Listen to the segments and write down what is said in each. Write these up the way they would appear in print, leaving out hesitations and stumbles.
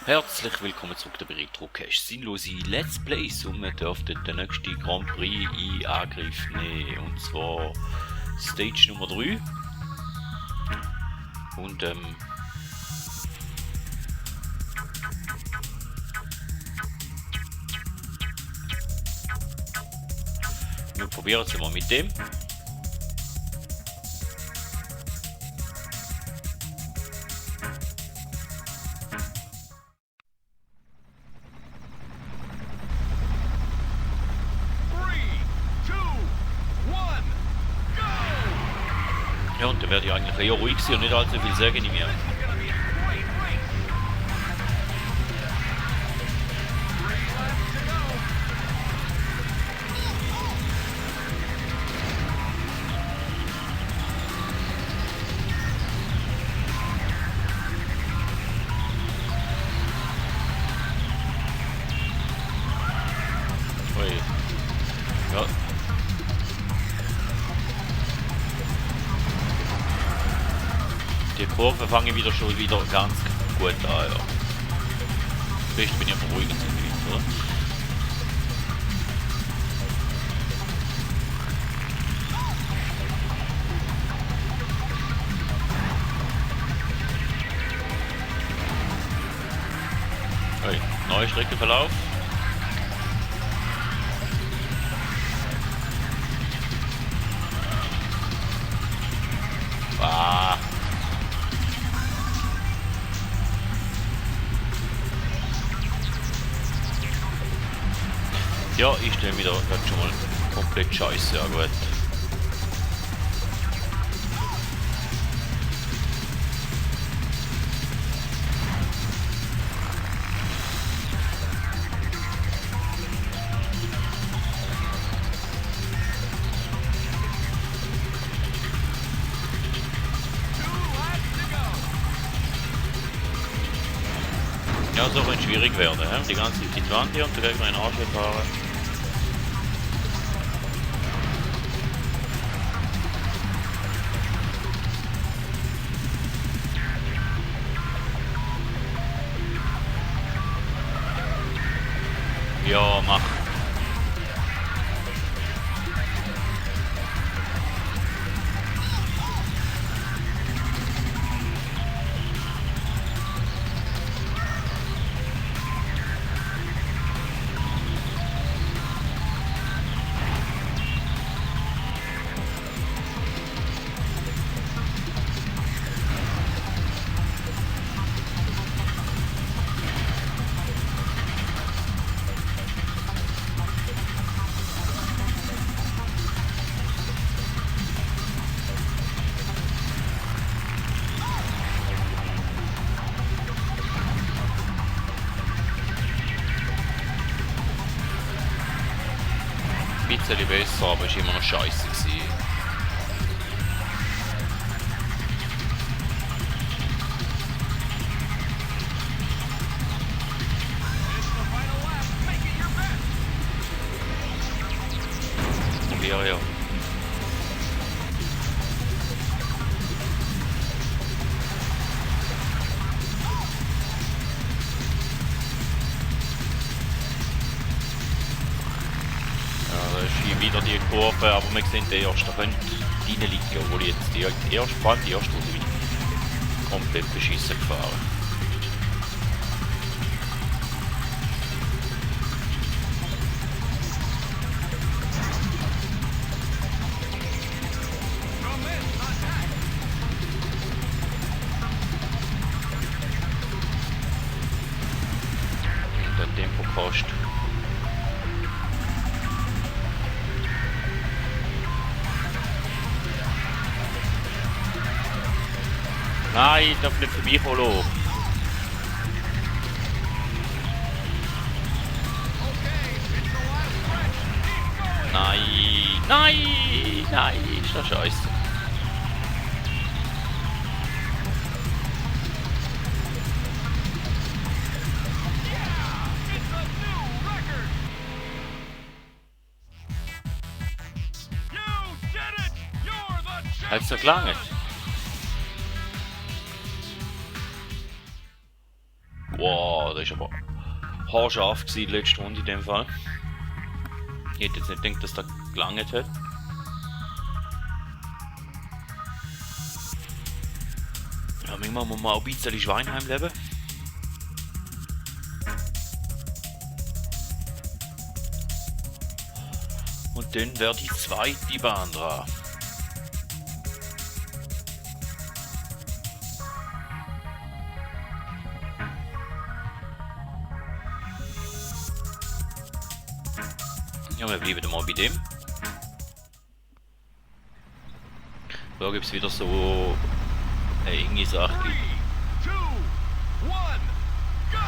Herzlich willkommen zurück bei Retrocache. Sinnlose Let's Plays und wir dürften den nächsten Grand Prix in Angriff nehmen. Und zwar Stage Nummer 3. Und wir probieren es mal mit dem. Ja, und dann werde ich eigentlich eher ruhig sein und nicht allzu viel sagen in mir. Ui. Ja. Die Kurve fange ich schon wieder ganz gut an, ja. Vielleicht bin ich aber ruhig jetzt, oder? Ui. Neuer Streckenverlauf. Ah. Ja, ich stelle mir da grad schon mal komplett scheiße an, gut. Ja, so könnte schwierig werden, he? Die ganze Zeit die Wand hier und der Gegner in den Arsch fahren. Ja, mach. Ein bisschen besser, aber es war immer noch scheiße gewesen. Probiere ja. Wieder die Kurve, aber wir sehen den ersten könnte reinliegen, obwohl ich jetzt die erste Runde wieder komplett beschissen gefahren. Und der Tempo kostet. Nein, ich darf nicht vorbeikommen. Nein, nein, nein, ist das scheiße. Hat's doch gelangt? Wow, das ist aber haarscharf gewesen, die letzte Runde in dem Fall. Ich hätte jetzt nicht gedacht, dass das gelangt hat. Ja, manchmal muss man auch ein bisschen Schweinheim leben. Und dann wäre die zweite Bahn dran. Ja, wir bleiben mal bei dem. Da gibt es wieder so eine enge Sache. 3, 2, 1, go!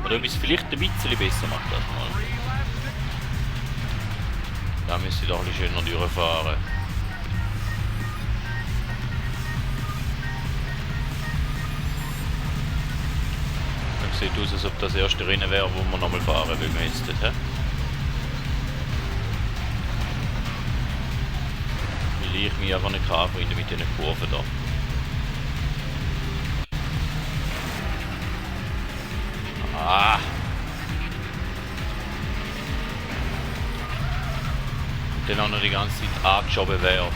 Oder ob ich es vielleicht ein bisschen besser mache das mal. Da müsste ich doch ein bisschen schöner durchfahren. Das sieht aus, als ob das erste Rennen wäre, wo wir nochmal fahren, weil wir jetzt dort haben. Weil ich mich einfach nicht anfreunden mit diesen Kurven da. Ah! Und dann auch noch die ganze Zeit angeschoben wird.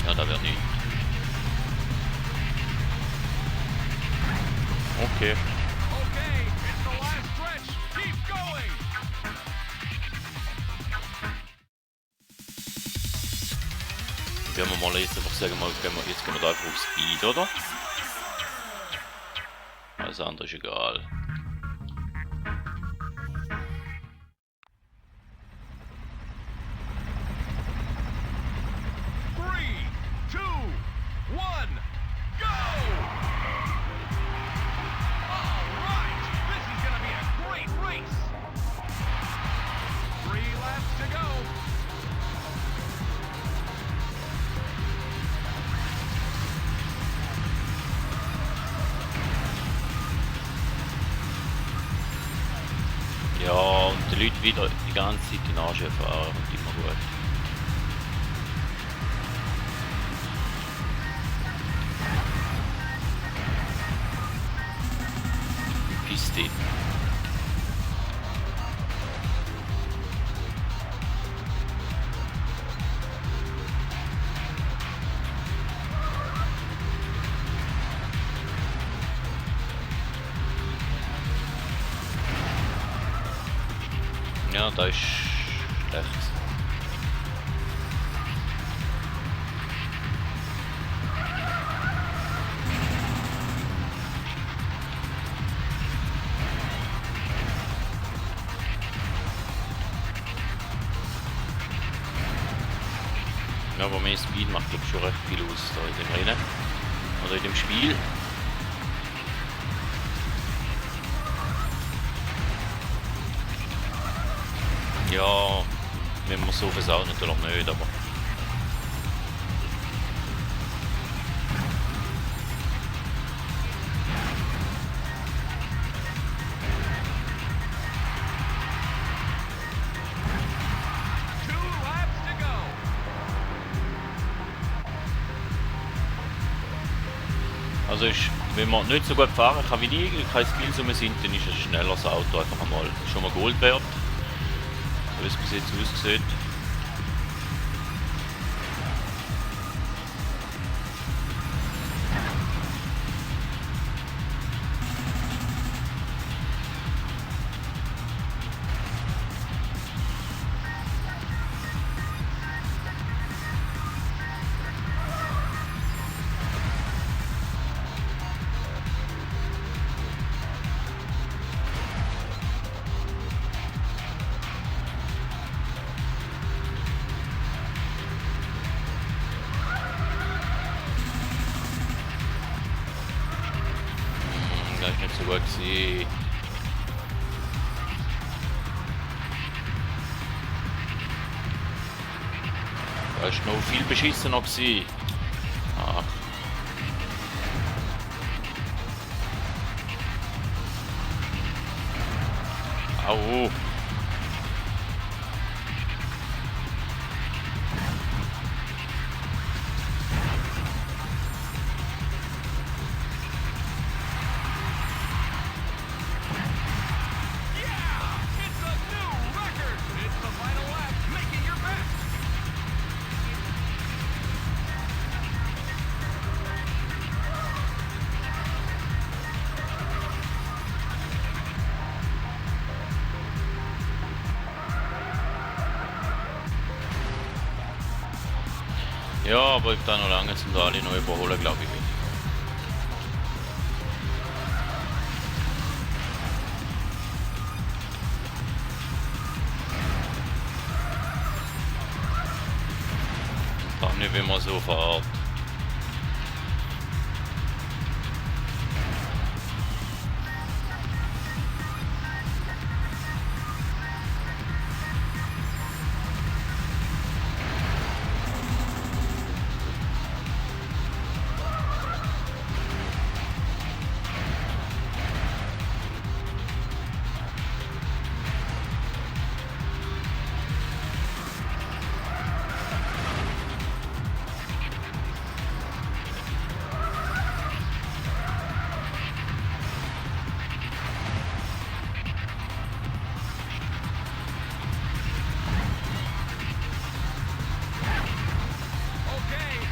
Ja, da wird nichts. Okay. Okay, it's the last stretch. Keep going. Werden wir mal jetzt einfach sagen, jetzt gehen wir da einfach auf Speed, oder? Alles andere ist egal. Three, two, one, go! All right, this is gonna be a great race. 3 laps to go. Ja, und die Leute wieder die ganze Zeit in den Arsch fahren und immer gut. Piste. Ja, da ist schlecht. Ja, aber mehr Speed macht glaube ich schon recht viel aus da in dem Rennen. Oder in dem Spiel. Ja, wenn man so versaut natürlich nicht, aber... Two laps to go. Also ist, wenn man nicht so gut fahren kann wie ich, kein Skillsumme sind, dann ist ein schnelleres Auto einfach einmal schon mal Gold wert. So wie es bis jetzt aussieht. Das ist nicht so gut gewesen. Das ist noch viel beschissener gewesen. Ach. Au. Ja, aber ich da noch lange sind da alle neu überholen, glaube ich. Doch nicht, wenn man so fährt.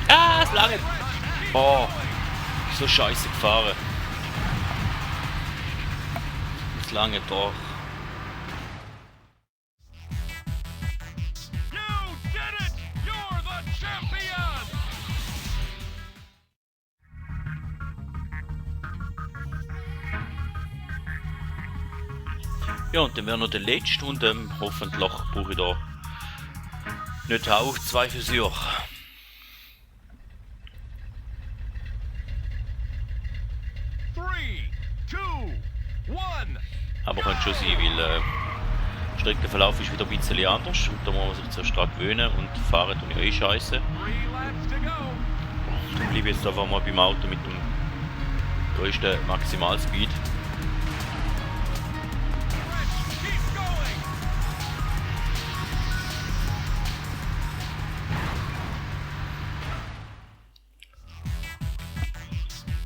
Ah, es lange. Oh, so scheiße gefahren. Es lange doch. You did it! You're the champion! Ja, und dann wäre noch der letzte und hoffentlich brauche ich da nicht auch 2 Versuche. 3, 2, 1. Aber könnte schon sein, weil der Streckenverlauf ist wieder ein bisschen anders und da muss man sich zuerst dran gewöhnen und fahren tue ich scheiße. 3 laps to go. Dann bleibe ich jetzt einfach mal beim Auto mit dem größten Maximalspeed. Let's keep going.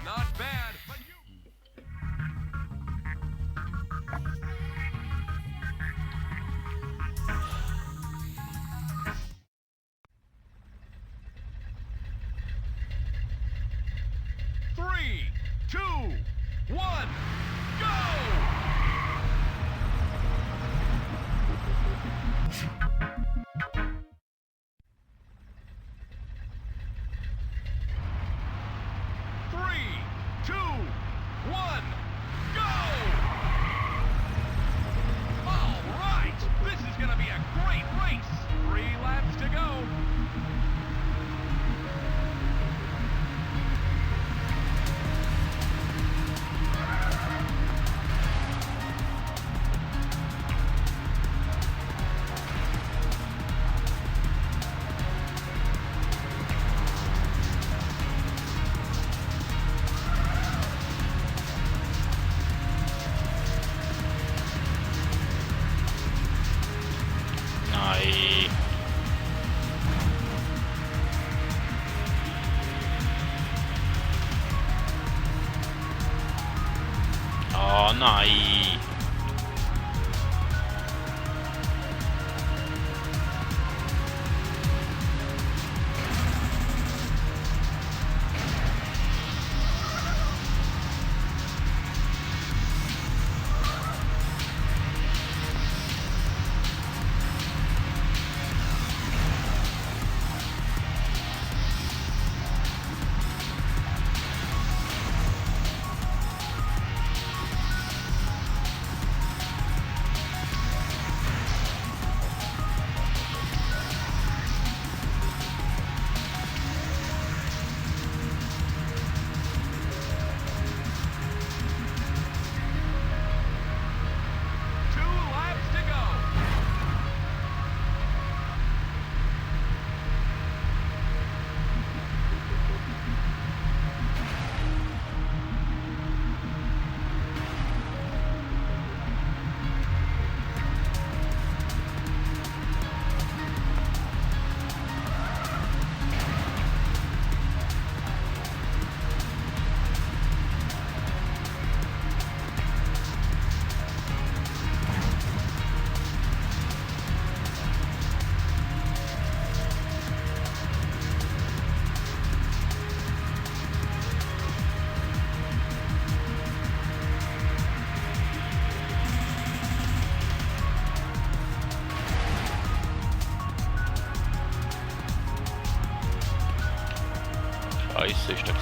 Not bad, but you. Three, two, one, go! Three, two, one, go! All right, this is gonna be a great race. 3 laps to go. Nein. Oh nein. scheiße ist das.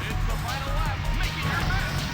It's the final lap. Make it your best.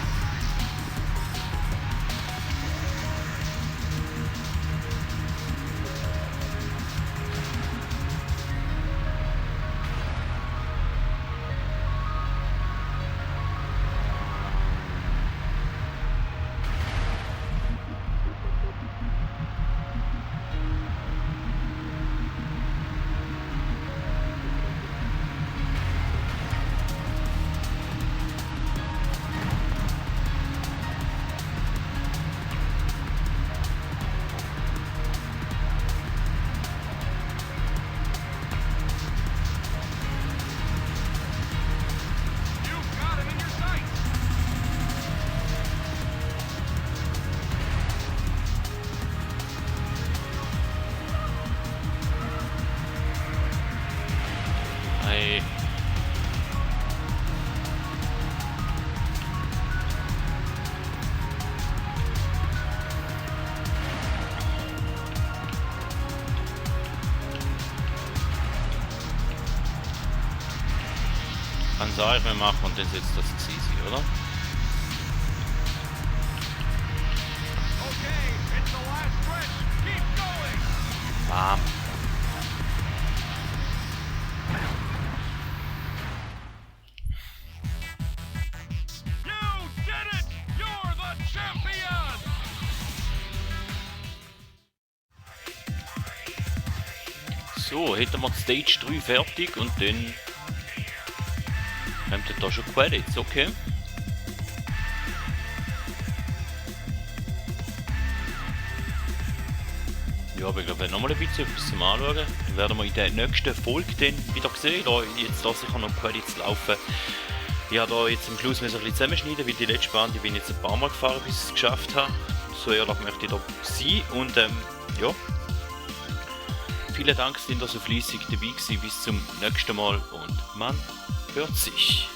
You've got him in your sights. Ei. Kann es auch mehr machen und dann ist das easy, oder? Okay, it's the last stretch. Keep going. Bam. You did it! You're the champion! So, hätten wir die Stage 3 fertig und dann kommt da schon Credits, okay. Ja, aber ich glaube, nochmal ein bisschen etwas zum Anschauen. Dann werden wir in der nächsten Folge dann wieder sehen. Da jetzt da sicher noch Credits laufen. Ich habe da jetzt am Schluss ein bisschen zusammenschneiden, weil die letzte Bahn, die bin ich jetzt ein paar Mal gefahren, bis ich es geschafft habe. So ehrlich möchte ich da sein und ja. Vielen Dank, dass ihr so fleissig dabei gewesen. Bis zum nächsten Mal und man hört sich.